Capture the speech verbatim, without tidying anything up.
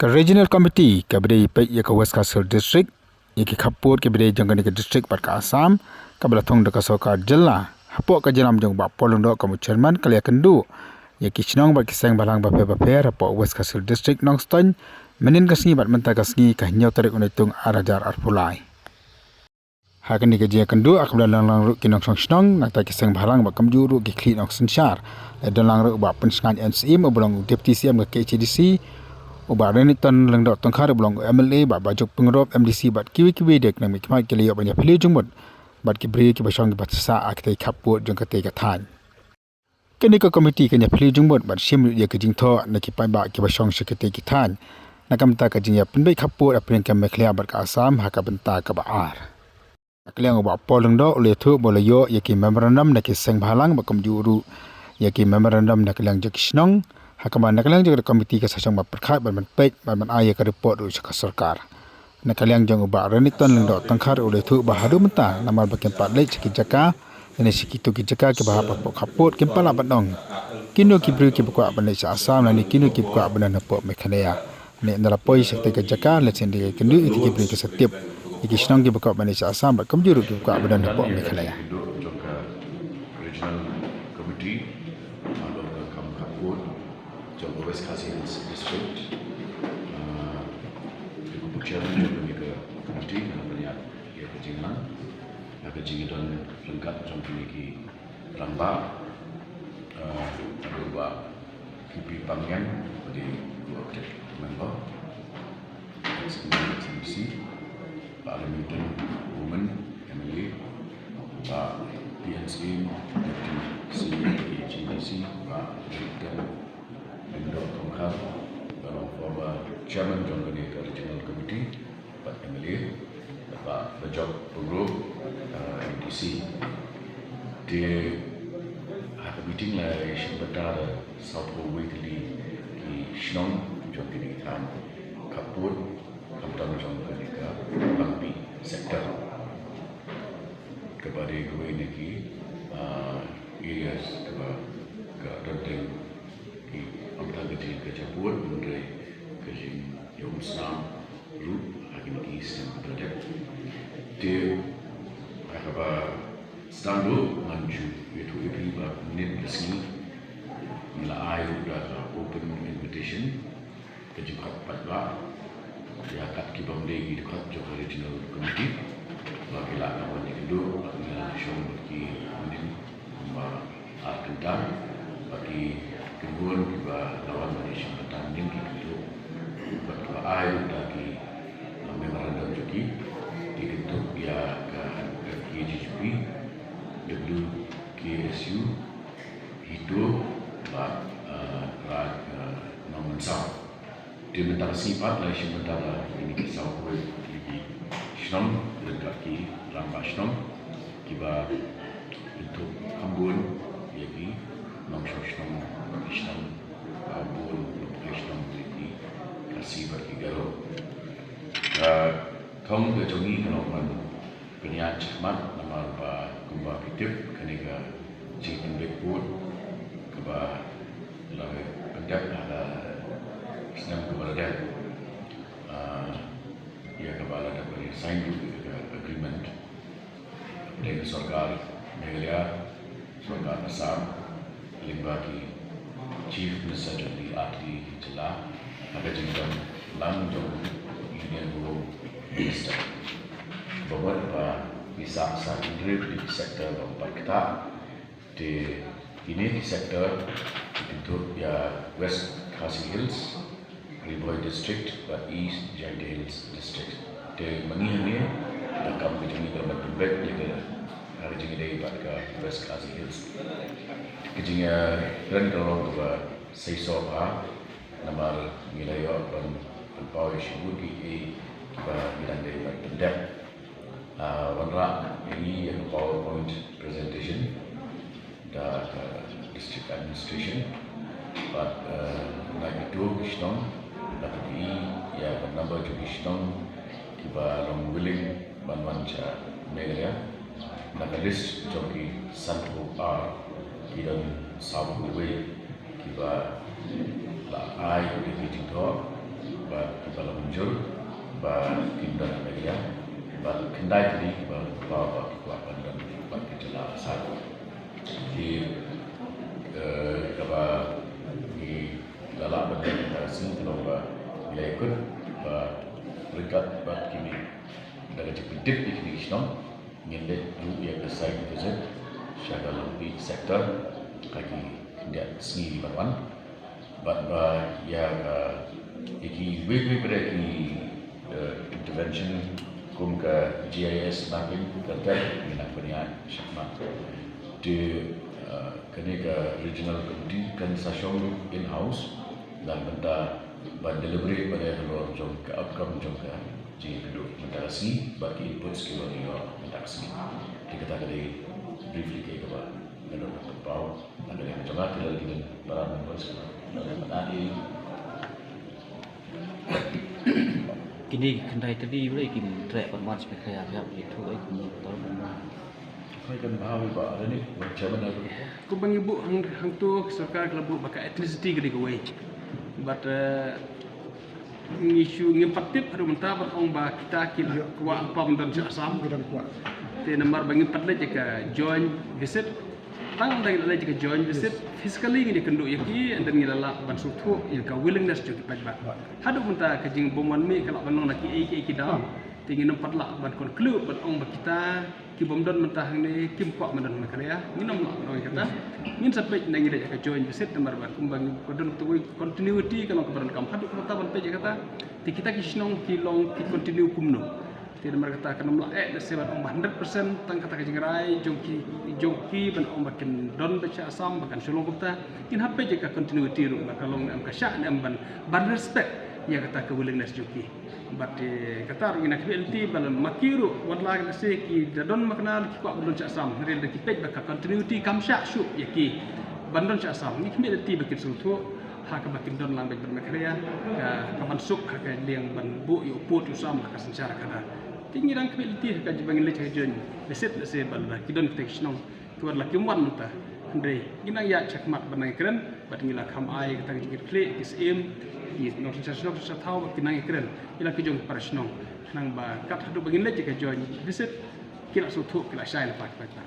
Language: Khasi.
Ka Regional Committee kaba dei peit ïa ka West Khasi Hills District, ïa ki khappud kiba dei jong kane ka district bad ka Assam, kaba la thung da ka sorkar jylla hapoh ka jingïalam jong u Bah Paul Lyngdoh kum u chairman, ka la ïakynduh ïa ki shnong bad ki seng bhalang bapher bapher hapoh West Khasi Hills District, Nongstoiñ, mynhynnin ka sngi bad mynta ka sngi, ka hynñiew tarik u Naitung ar hajar arphew lai. Ha kane ka jingïakynduh, ha kaba la don lang ruh ki nongshong shnong, nangta ki seng bhalang bad kumjuh ruh ki khlieh nongsynshar. La don lang ruh u Bah Pynsngaid N Syiem, uba long u Deputy C M ka K H A D C, u Bah Renikton Lyngdoh Tongkhar, uba long u M L A, Bah Bajok Pyngrope, M D C, bad kiwei kiwei de ki nongmihkhmat, ki la ïoh ban ïaphylliew jingmut bad ki briew kiba shong kiba sah ha katei ka khappud jong katei ka thaiñ. Kane ka komiti kan ïaphylliew jingmut bad shim ïa ka jingthoh na ki paidbah kiba shong sha kitei ki thaiñ na ka bynta ka jingïapynbeit khappud hapdeng ka Meghalaya bad ka Assam ha ka bynta kaba ar. Na ka liang u Bah Paul Lyngdoh u la ïathuh ba u la ïoh ïa ki memorandum na ki seng bhalang bad kumjuh ruh ïa ki memorandum na ka liang jong ki shnong, ha kaba na ka liang jong ka komiti ka sa shong ban pyrkhat bad ban peit bad ban ai ïa ka report ruh sha ka sorkar. Na ka liang jong u Bah Renikton Lyngdoh Tongkhar u la ïathuh ba haduh mynta namar ba kim pat leit sha ki jaka lane sha kito ki jaka kiba hap hapoh khappud, kim pat lah ban ong kino ki briew kiba kwah ban leit sha Assam lane kino kiba kwah ban don hapoh Meghalaya. Lane ynda la poi sha katei ka jaka, leit sha katei ka kynduh, ïa ki briew ki sa tip ïa ki shnong kiba kwah ban leit sha Assam bad kumjuh ruh kiba kwah ban don hapoh Meghalaya. Jong ka Regional Committee, ah, jong ka kam khappud jong ka West Khasi Hills District. Ah, ka chairman jong ka committee ka la pynïaid ïa ka jingïalang, ïa ka jingïadon ryngkat jong kine ki rangbah, ah, u Bah K P Pangngiang, uba dei u executive member, ex M D C, Bah Remington Women, M L A, Bah P N Syiem, deputy C E M K H A D C, Bah Remington Lyngdoh Tongkhar, uba long former chairman jong kane ka regional committee, bad M L A, bad Bah Bajok Pyngrope, uh, M D C. Te ha ka meeting la ïashim bynta da sawphew wei tylli ki shnong jong kine ki thaiñ khappud, khamtam jong kane ka Langpih sector, kaba dei kawei na ki, ah, areas kaba ka don teng ki, ym tang ka jing ka jabun, hynrei ka jingïaumsnam ruh ha kine ki snem ba la dep. Te ha kaba sdang ruh ngan shu ïathuh ïa phi ba mynnin ka sngi ngi la ai ruh da ka open invitation, ka jingkhot paidbah ïa kat ki bym dei ki dkhot jong ka regional committee ba ki lah ban wan ïakynduh. Ngi la shong bad ki mynnin kumba ar kynta, bad ki kynhun kiba la wan ban ïashim bynta mynnin ki kynthoh bad kiba ai ruh da ki, uh, memorandum jong ki. Ki kynthoh ïa ka F K J G P, W K S U, HITO bad, uh, Raid, uh, Nongmynsaw. Te mynta ka sngi pat la ïashim bynta da kine ki sawphew tylli ki shnong, ryngkat ki rangbah shnong, kiba kynthoh kham bun ïa ki nongshong shnong, ki shnong, ah, bun, ki shnong, ki Khasi bad ki Garo. Ah, thong ka jong ngi ka long ban pynïaid shakhmat namar ba kumba phi tip, kane ka jingpynbeit vote kaba la pyndep ha ka snem kaba la dep, ah, ïa kaba la dep ban sign ruh ïa ka agreement hapdeng ka sorkar Meghalaya, sorkar Assam, lyngba ki Chief Minister jong ki artylli ki jylla, ha ka jingdon lang jong u Union Home Minister. Ba mut ba ngi sah sa hynriew tylli ki sector ba ym pat ktah. Te kine ki sector ki kynthup ïa West Khasi Hills, Ri Bhoi District bad East Jaintia Hills District. Te ma ngi hangne, ka kam ka jong ngi ka long ban pynbeit ïa ka, ka jingïadei bad ka West Khasi Hills. Ka jingïakren ka long kaba seisoh bha, namar ngi la ïoh ban pynpaw ïa shibun kiei kiba ngi dang dei ban pyndep. Ah, wanrah ïa ngi ïa ka PowerPoint presentation da ka District Administration. Bad, eh, na kito ki shnong, la pyni ïa ka number jong ki shnong kiba long willing ban wan sha Meghalaya. Na ka list jong ki sanphew ar, ki don sawphew wei kiba la ai ïa ki jingthoh. Bad kiba la mynjur ba kin don area bad khyndai tylli kiba ba ba ki kwah ban don bad ki jylla ba sah. Ki, eh, kaba ngi la lah ban don ka sngi kaba ngi la ïakut ba ryngkat bad kine da ka jingpyntip ïa kine ki shnong. Ngin leit ruh ïa ka site visit sha ka Longpi sector ha ki khyndiat sngi kiban wan. Bad ba ïa ka, ïa kiwei kiwei pat ki, eh, intervention kum ka G I S mapping, ka ter ngin nang pynïaid shakhmat. Te, eh, kane ka regional committee kan sa shong in house na ka bynta ban deliberate bad ïa ka long jong ka outcome jong ka jingïakynduh mynta ka sngi bad ki inputs kiba ngi ïoh mynta ka sngi. Te kata ka dei briefly kaei kaba nga don ban pynpaw na ka liang jong nga. Te lada ki don para members kiba don ban add. Kine ki khyndai tylli ba kin treh ban wan sha Meghalaya, phi hap ïathuh ei kumno ban wan? Hooid, kan bha ïa ba, ada ni, ba chairman ada. Kumba ngi buh hang, hangto ka sorkar ka la buh ba ka ethnicity ka dei kawei. Bad, eh, ngi shu ngim pat tip haduh mynta ban ong ba kita ki la kwah ban don sha Assam. Ki don kwah. Te namar ba ngim pat leit ïa ka joint visit. Tang da ngi la leit ïa ka joint visit, physically ngi ïakynduh ïa ki, and then ngi la lah ban sngewthuh ïa ka willingness jong ki paidbah. Haduh mynta ka jingbym wan mih ka lah ban long na kiei kiei ki daw. Te ngin ym pat lah ban conclude ban ong ba kita ki bym don mynta hangne kim kwah ban don ha Meghalaya. Ngin ym lah ban ong ïa kata. Ngin sa peit na ngi leit ïa ka joint visit namar ba kumba ngi, ka don kawei continuity ka long kaba donkam haduh mynta ban peit ïa kata. Te kita ki shnong ki long ki continue kumno. Te namar kata kan ym lah eh lehse ban ong ba hundred percent tang kata ka jingrai jong ki, jong ki ban ong ba kin don beit sha Assam ba kan shu long kumta. Ngin hap peit ïa ka continuity ruh ba ka long ne em, ka shah ne em ban, ban respect ïa kata ka willingness jong ki. Bad, eh, kata ruh ngi nang khmih lynti ba la ma ki ruh wat la lehse ki da don makna ki kwah ban don sha Assam, hynrei lada ki peit ba ka continuity kam shah shuh ïa ki ban don sha Assam, ngi khmih lynti ba kin sngewthuh ha kaba kin don lang beit bad Meghalaya, ka, ka ban suk ha ka liang ban buh ïa u pud u sam ha ka synshar khadar. Te ngi dang khmih lynti ha ka jingba ngin leit ha ka joint visit lehse ba lada ki don kita ki shnong ki wat la kim wan mynta. Hynrei ngi nang ïaid shakhmat ban nang ïakren bad ngi la kham ai kata ka jingkitkhlieh ki syiem, ki nongsynshar shnong synshar thaw ba kin nang ïakren ïa la ki jong ki para shnong. Khnang ba kat haduh ba ngin leit ïa ka joint visit ki la sngewthuh, ki la shai lypa ki paidbah.